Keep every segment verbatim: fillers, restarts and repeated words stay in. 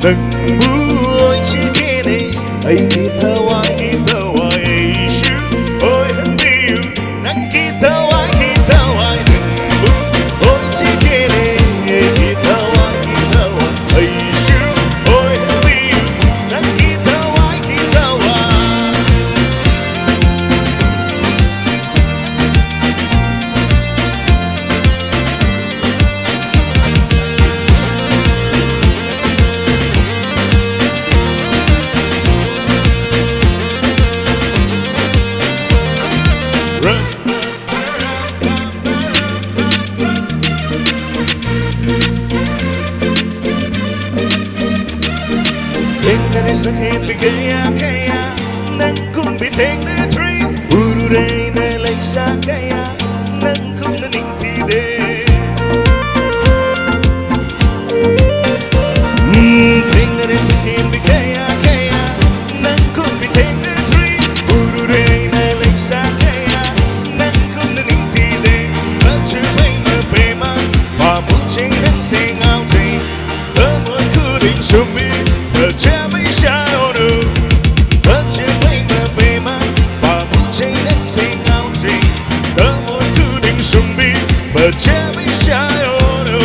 ꯅꯪꯕꯨ ꯑꯣꯏꯖꯒꯦꯅꯦ, ꯑꯩꯒꯤ ꯊꯋꯥꯏꯒꯤ ꯊꯋꯥꯏ ꯑꯩꯁꯨ ꯑꯣꯏꯍꯟꯕꯤꯌꯨ꯫ ꯅꯪꯒꯤ ꯊꯋꯥꯏꯒꯤ ꯊꯋꯥꯏ ꯅꯪꯕꯨ ꯑꯣꯏꯖꯒꯦꯅꯦ, ꯑꯩꯒꯤ ꯊꯋꯥꯏꯒꯤ ꯊꯋꯥꯏ ꯑꯩꯁꯨ ꯑꯣꯏꯍꯟꯕꯤꯌꯨ꯫ ꯅꯪꯒꯤ ꯊꯋꯥꯏꯒꯤ ꯊꯋꯥꯏ꯫ ꯊꯦꯡꯅꯔꯦ ꯁꯛꯍꯦꯟꯕꯤ ꯀꯌꯥ ꯀꯌꯥ, ꯅꯪꯒꯨꯝꯕꯤ ꯊꯦꯡꯅꯗ꯭ꯔꯤ꯫ ꯎꯔꯨꯔꯦ ꯑꯩꯅ ꯂꯩꯁꯥ ꯀꯌꯥ, ꯅꯪꯒꯨꯝꯅ ꯅꯤꯡꯊꯤꯗꯦ꯫ ꯎꯝ, ꯊꯦꯡꯅꯔꯦ ꯁꯛꯍꯦꯟꯕꯤ ꯀꯌꯥ ꯀꯌꯥ, ꯅꯪꯒꯨꯝꯕꯤ ꯊꯦꯡꯅꯗ꯭ꯔꯤ꯫ ꯎꯔꯨꯔꯦ ꯑꯩꯅ ꯂꯩꯁꯥ ꯀꯌꯥ, ꯅꯪꯒꯨꯝꯅ ꯅꯤꯡꯊꯤꯗꯦ꯫ ꯐꯖꯕꯩ ꯃꯕꯦꯝꯃ, ꯄꯥꯝꯃꯨꯖꯩ ꯅꯪꯁꯦ ꯉꯥꯎꯖꯩ꯫ ꯊꯃꯣꯏ ꯈꯨꯗꯤꯡ ꯁꯨꯝꯕꯤ ꯐꯖꯕꯤ ꯁꯥꯏꯑꯣꯅꯨ꯫ ꯐꯖꯕꯩ ꯃꯕꯦꯝꯃ, ꯄꯥꯝꯃꯨꯖꯩ ꯅꯪꯁꯦ ꯉꯥꯎꯖꯩ꯫ ꯊꯃꯣꯏ ꯈꯨꯗꯤꯡ ꯁꯨꯝꯕꯤ ꯐꯖꯕꯤ ꯁꯥꯏꯑꯣꯅꯨ꯫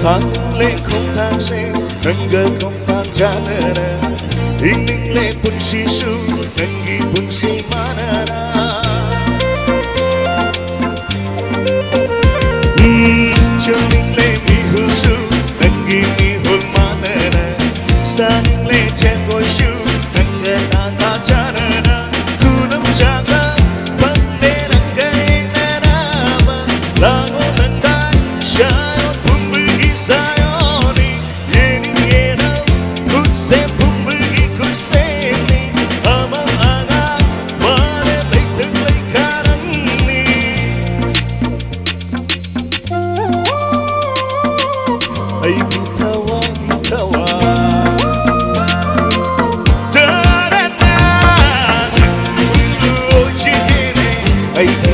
ꯊꯥꯡꯂꯦ ꯈꯣꯡꯊꯥꯡꯁꯦ ꯅꯪꯒ ꯈꯣꯡꯊꯥꯡ ꯆꯥꯟꯅꯅ, ꯍꯤꯡꯅꯤꯡꯂꯦ ꯄꯨꯟꯁꯤꯁꯨ ꯅꯪꯒꯤ ꯄꯨꯟꯁꯤ ꯃꯥꯟꯅꯅ꯫ ꯎꯝ, ꯆꯪꯅꯤꯡꯂꯦ ꯃꯤꯍꯨꯜꯁꯨ ꯅꯪꯒꯤ ꯃꯤꯍꯨꯜ ꯃꯥꯟꯅꯅ, ꯁꯥꯅꯤꯡꯂꯦ ꯖꯒꯣꯏꯁꯨ ꯅꯪꯒ ꯇꯥꯟꯖꯥ ꯆꯥꯟꯅꯅ꯫ ꯈꯨꯗꯝ ꯆꯥꯕ ꯐꯪꯗꯦ ꯅꯪꯒ ꯌꯦꯡꯅꯅꯕ꯫ ꯂꯥꯡꯉꯣ ꯅꯪꯗꯥꯏ ꯁꯥꯏꯑꯣꯟ ꯄꯨꯝꯕꯒꯤ ꯁꯥꯏꯑꯣꯟꯅꯤ꯫ ꯌꯦꯡꯅꯤꯡꯉꯦ ꯅꯪ ꯈꯨꯠꯁꯦꯝ ꯄꯨꯝꯕꯒꯤ ꯈꯨꯠꯁꯦꯝꯅꯤ꯫ Hey,